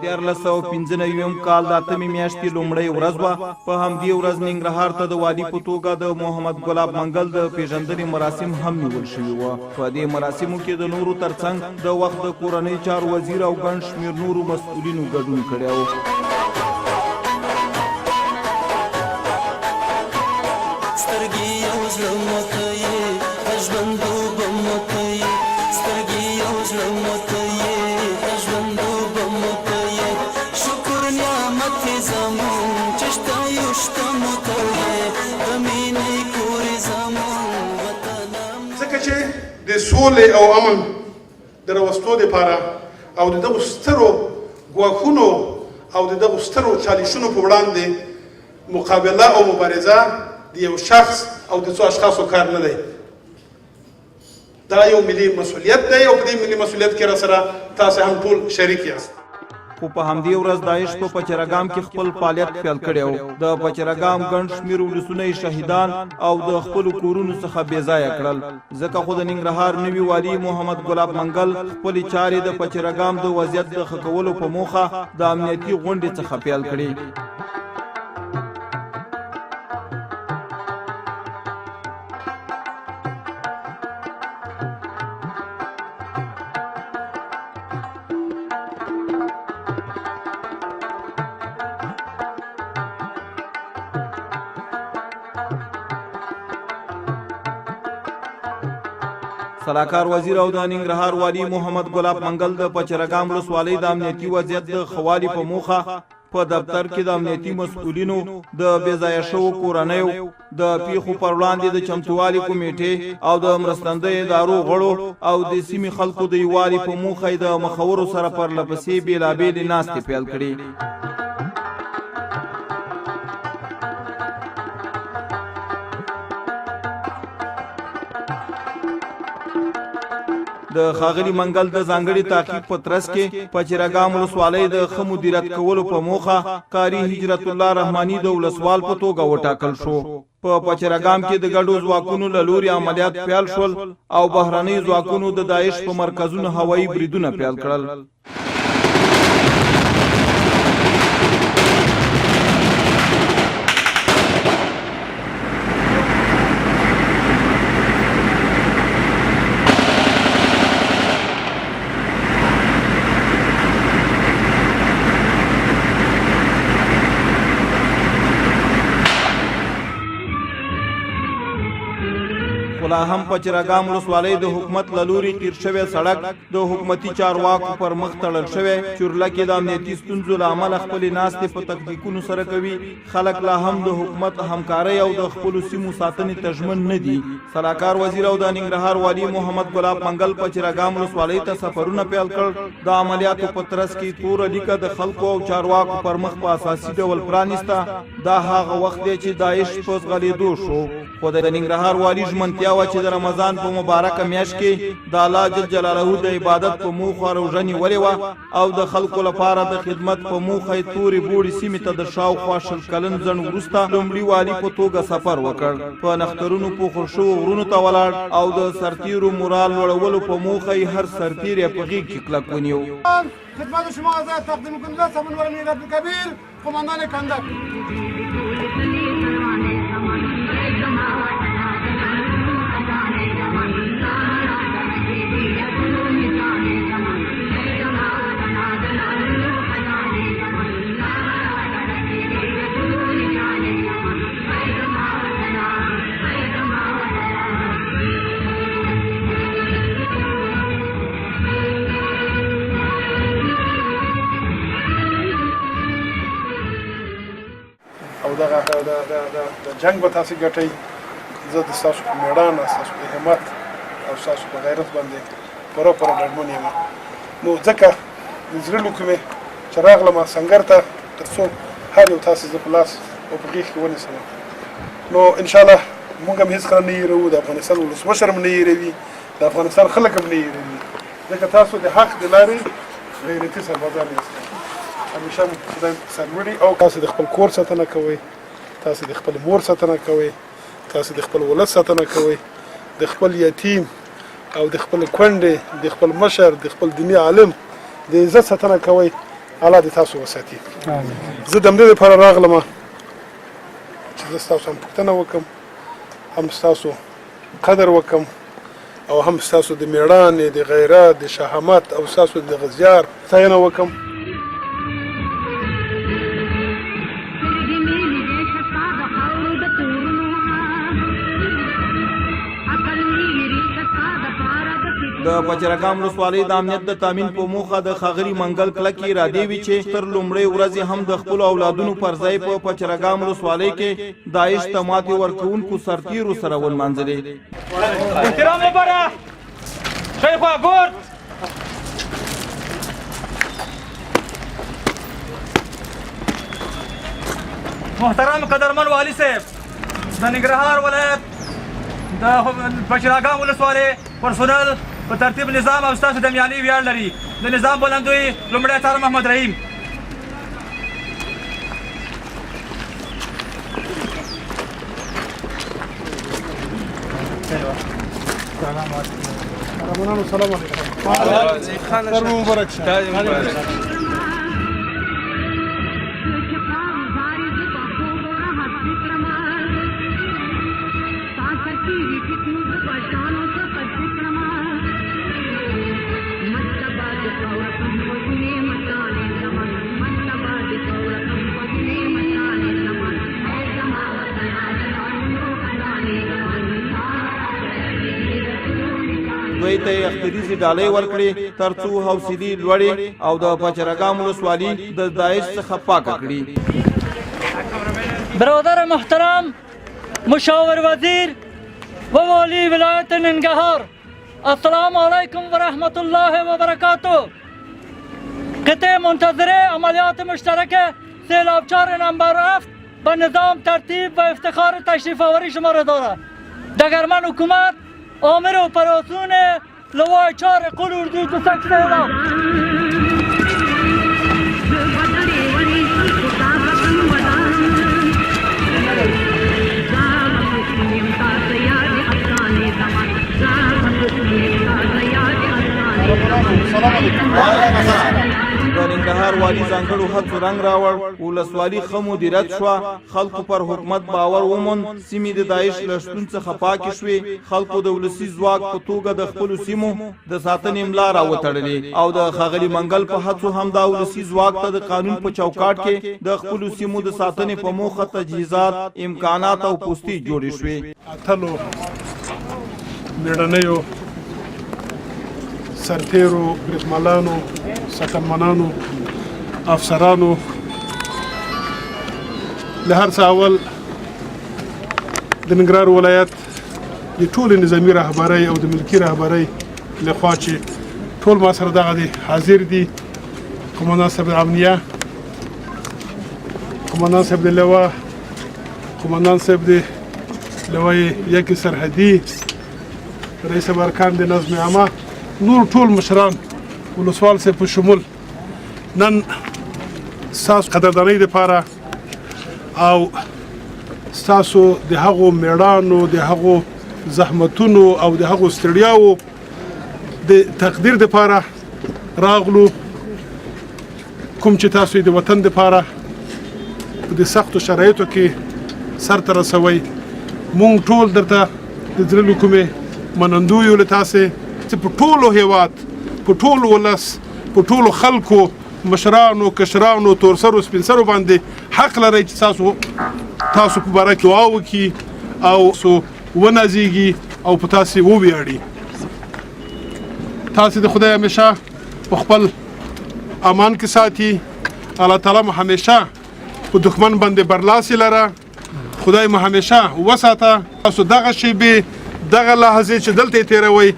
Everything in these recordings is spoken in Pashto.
1395 کال د اتمې میاشتې لومړۍ ورځ وه. په همدې ورځ ننګرهار ته د والي په توګه د محمد ګلاب منګل د پېژندنې مراسم هم نیول شوي وو. په دې مراسمو کې د نورو ترڅنګ د وخت د کورنیو چارو وزیر او ګڼ شمېر نورو مسؤلینو ګډون کړی و. سترګې او زړه ماته یې د ژوند اوبه ماته یې سترګې او زړه ماته یې د ژوند اوبه ماته یې شکر نعمت یې زمونږ چې شته یو شته مو ته یې د مینې کور یې زمونږ وطنه. ځکه چې د سولې او امن د راوستو لپاره او د دغو سترو ګواښونو او د دغو سترو چالشونو په وړاندې مقابله او مبارزه د یو شخص او د څو اشخاصو کار نه دی. دا یو ملي مسولیت دی او په دې ملي مسولیت کې راسره تاسو هم ټول شریک یاست. خو په همدې ورځ داعش په پچرګام کې خپل فعالیت پیل کړی و. د پچرګام ګڼ شمېر ولسونه یې شهیدان او د خپلو کورونو څخه بې ځایه کړل. ځکه خو د ننګرهار نوي والي محمد ګلاب منګل خپلې چارې د پچرګام د وضعیت د ښه کولو په موخه د امنیتي غونډې څخه پیل کړې. سلاکار وزیر او د ننګرهار والي محمد ګلاب منګل د پچرګام ولسوالۍ د امنیتي وضعیت د ښه والي په موخه په دفتر کې د امنیتي مسؤلینو، د بې ځایه شوو کورنیو، د پیښو پر وړاندې د چمتووالي کمیټې او د مرستندویه ادارو غړو او د سیمې خلکو د یووالي په موخه یې د مخورو سره پرلپسې بېلابېلې ناستې پیل کړې. د ښاغلي منګل د ځانګړي تعقیب په ترڅ کې پچیرګام ولسوالۍ د ښه مدیریت کولو په موخه قاري هجرت الله رحماني د ولسوال په توګه وټاکل شو. په پچیرګام کې د ګډو ځواکونو له لوري عملیات پیل شول او بهرنیو ځواکونو د داعش په مرکزونو هوایي بریدونه پیل کړل. خو لا هم پچرګام ولسوالۍ د حکومت له لوري قیر شوی سړک د حکومتي چارواکو پر مخ تړل شوی. چورلکې د امنیتي ستونزو له امله خپلې ناستې په تکتیکونو سره کوي. خلک لا هم د حکومت همکارۍ او د خپلو سیمو ساتنې ته ژمن نه دي. سلاکار وزیر او د ننګرهار والي محمد ګلاب منګل پچیرګام ولسوالۍ ته سفرونه پیل کړ. د عملیاتو په ترڅ کې توره لیکه د خلکو او چارواکو پر مخ په اساسي ډول پرانیسته. دا هغه وخت دی چې داعش په ځغلېدو شو. خو د ننګرهار والي ژمنتیا وه چې د رمضان په مبارکه میاشت کې د الله جل جلاله د عبادت په موخه روژه نیولې وه او د خلکو لپاره د خدمت په موخه یې تورې بوړې سیمې ته د شاوخوا 20 کلن ځنډ وروسته لومړي والي په توګه سفر وکړ. په نښترونو پوښل شوو غرونو ته ولاړ او د سرتیرو مورال لوړولو په موخه یې هر سرتیری په غېږ کې کلک ونیو. خدمت شما آزاد تقدیم کننده سمونوال امیر عبدالکبیر قوماندان کندک. او دغه د جنگ به تاسو ګټئ. زه د تاسو په میړانه، تاسو په همت او تاسو په غیرت باندې پوره پوره ډاډمن یم. نو ځکه د زړه له کومې چې راغلم سنګر ته تر څو هر یو تاسو زه په لاس او په غېږ کې ونیسم. نو انشاءالله موږ هم هېڅکله نه هېروو، د افغانستان ولسمشر هم نه هېروي، د افغانستان خلک هم نه هېروي، ځکه تاسو د حق د لارې غیرتي سربازان یاست. همیشه مو خدای سرلوړي او تاسو د خپل کور ساتنه کوئ، تاسو د خپل مور ساتنه کوئ، تاسو د خپل ولس ساتنه کوئ، د خپل یتیم او د خپل کونډې، د خپل مشر، د خپل دیني عالم د عزت ساتنه کوئ. الله دې تاسو وساتي. زه د همدې لپاره راغلم چې زه ستاسو هم پوښتنه وکم، هم ستاسو قدر وکم او هم ستاسو د میړانې، د غیرت، د شهامت او ستاسو د غزیار ستاینه وکم. د پچرګام ولسوالۍ د امنیت د تامین په موخه د ښاغلي منګل کلکې ارادې وي چې تر لومړۍ ورځې هم د خپلو اولادونو پر ځای په پچرګام ولسوالۍ کې داعش ته ماتې ورکوونکو سرتیرو سره ونمانځلې. احترام لپاره شیخ ګور محترم قدرمن والي صاحب د ننګرهار ولایت د پچراګام ولسوالۍ پرسونل په ترتیب نظام او ستاسو د میانې ویاړ لري. د نظام بلندوی لومړی څار محمد رحیم. قهرمانانو سلام علیکم. سر مبارک شه. دوی ته یې اختریزې ډالۍ ورکړې ترڅو حوصلې لوړې او د پچرګام ولسوالي د داعش څخه پاکه کړي. برادر محترم مشاور وزیر و والی ولایت ننګرهار، السلام علیکم و رحمت الله و برکاته. قطعه منتظره عملیات مشترک سیلابچار نمبر 7 به نظام ترتیب و افتخار تشریف آوری شما را دارد. دگرمن حکومت آمر اپراسیون لوای 4 قول اردو 2 سیلاب. د ننګرهار والي ځانګړو هڅو رنګ راوړ، ولسوالي ښه مدیریت شوه، خلکو پر حکومت باور وموند، سیمې د داعش له شتون څخه پاکې شوې، خلکو د ولسي ځواک په توګه د خپلو سیمو د ساتنې ملا راوتړلې او د ښاغلي منګل په هڅو هم دا ولسي ځواک ته د قانون په چوکاټ کې د خپلو سیمو د ساتنې په موخه تجهیزات، امکانات او پوستې جوړې شوې. اتلو میړنیو سرتیرو، بریدملانو، ساتنمنانو، افسرانو، له هر څه اول د ننګرهار ولایت د ټولې نظامي رهبرۍ او د ملکي رهبرۍ لخوا چې ټول ما سره دغه دي حاضر دي، قومندان صاحب د امنیه، قومندان صاحب د لوا، قومندان صاحب د لوای یک سرحدي، رئیس ارکان د نظم عامه، نور ټول مشران، ولسوال صاحب په شمول، نن ستاسو قدردانۍ دپاره او ستاسو د هغو میړانو، د هغو زحمتونو او د هغو ستړیاوو د تقدیر دپاره راغلو کوم چې تاسو یې د وطن دپاره په دې سختو شرایطو کې سرته رسوئ. مونږ ټول درته د زړه له کومې منندوی یو له تاسې چې په ټولو هیواد، په ټولو ولس، په ټولو خلکو، مشرانو، کشرانو، تورسرو، سپینسرو باندې حق لرئ چې تاسو په باره کې دعا وکړي او سو ونازیږي او په تاسې وویاړي. تاسې د خدای همیشه په خپل امان کې ساتي. الله تعالی مو همیشه په دښمن باندې برلاسي لره. خدای مو همیشه وساته. تاسو دغه شیبې، دغه لحظې چې دلته یې تېروئ،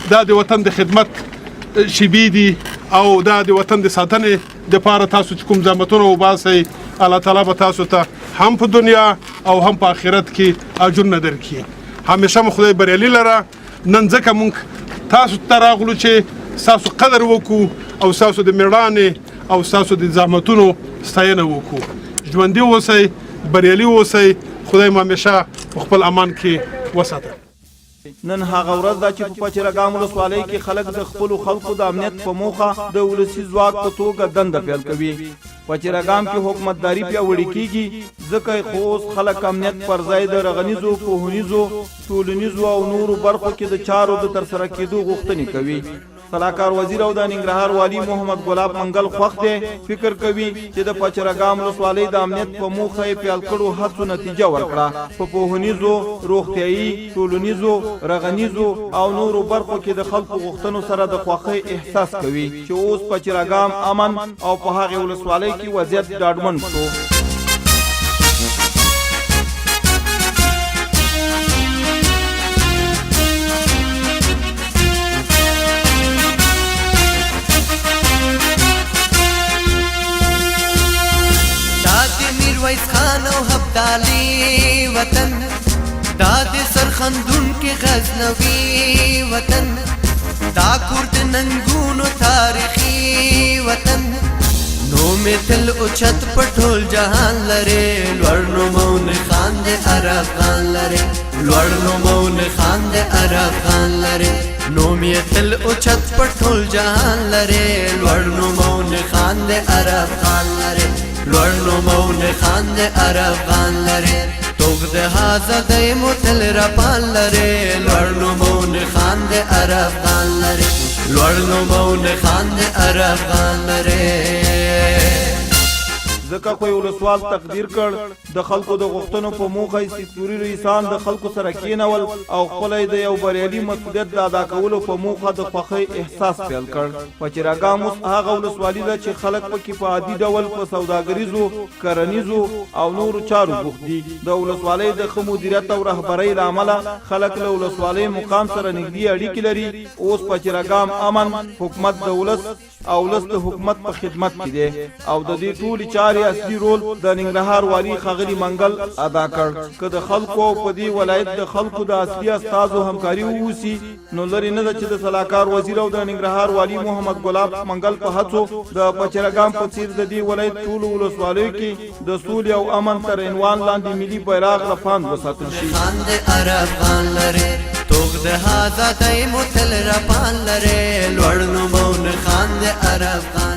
دا د وطن د خدمت شیبې دي او دا د وطن د ساتنې دپاره تاسو چې کوم زحمتونه وباسئ، الله تعالی به تاسو ته هم په دنیا او هم په آخرت کې اجرونه درکړي. همیشه مو خدای بریالي لره. نن ځکه مونږ تاسو ته راغلو چې ستاسو قدر وکړو او ستاسو د میړانې او ستاسو د زحمتونو ستاینه وکړو. ژوندي اوسئ، بریالي اوسئ، خدای مو همیشه په خپل امان کې وساته. نن هغه ورځ ده چې په پچیراګام ولسوالۍ کې خلک د خپلو خلکو د امنیت په موخه د ولسي ځواک په توګه دنده پیل کوي. پچیراګام کې حکومتداري پیاوړې کیږي، ځکه خو اوس خلک امنیت پر ځای د رغنیزو، پوهنیزو، ټولنیزو او نورو برخو کې د چارو د ترسره کېدو غوښتنې کوي. سلاکار وزیر او د ننګرهار والي محمد ګلاب منګل خوښ دی، فکر کوي چې د پچرګام ولسوالۍ د امنیت په موخه یې پیل کړو هڅو نتیجه ورکړه. په پوهنیزو، روغتیايي، ټولنیزو، رغنیزو او نورو برخو کې د خلکو غوښتنو سره د خوښۍ احساس کوي چې اوس پچرګام امن او په هغې ولسوالۍ کې وضعیت ډاډمن شو. دا د میرویس خان او هفتالي وطن، دا د سرخندونکي غزنوي وطن، دا کور د ننګونو تاریخي وطن. نوم یې تل اوچت په ټول جهان لري، لوړ نوم او نښان د هر افغان لري، لوړ نوم او نښان د هر افغان لري. نوم یې تل اوچت په ټول جهان لري، لوړ نوم او نښان د هر افغان لري، لوړ نوم او نښان د هر افغان لري. توغ د ازادۍ مو تل رپان لري، لوړ نوم او نښان د هر افغان لري، لوړ نوم او نښان د هر افغان لري. ځکه خو یې ولسوال تقدیر کړ، د خلکو د غوښتنو په موخه یې سکتوري رئیسان د خلکو سره کېنول او خپله یې د یو بریالي مسؤلیت د ادا کولو په موخه د خوښۍ احساس پیل کړ. پچیراګام اوس هغه ولسوالي ده چې خلک پکې په عادي ډول په سوداګریزو، کرنیزو او نورو چارو بوخت دي. د ولسوالۍ د ښه مدیریت او رهبرۍ له امله خلک له ولسوالۍ مقام سره نږدې اړیکې لري. اوس پچیراګام امن، حکومت د ولس او ولس د حکومت په خدمت کې دی او د دې ټولې چارې اصلي رول د ننګرهار والي ښاغلي منګل ادا کړ. که د خلکو او په دې ولایت د خلکو د اصلي استازو همکاري واوسي، نو لرې نه ده چې د سلاکار وزیر او د ننګرهار والي محمد ګلاب منګل په هڅو د پچیراګام په څیر د دې ولایت ټولو ولسوالیو کې د سولې او امن تر عنوان لاندې ملي بیرغ رپاند وساتل شي. خان د هر افغان لري، توغ د ازادۍ مو تل رپان لري، لوړ نوم او نښان د هر افغان.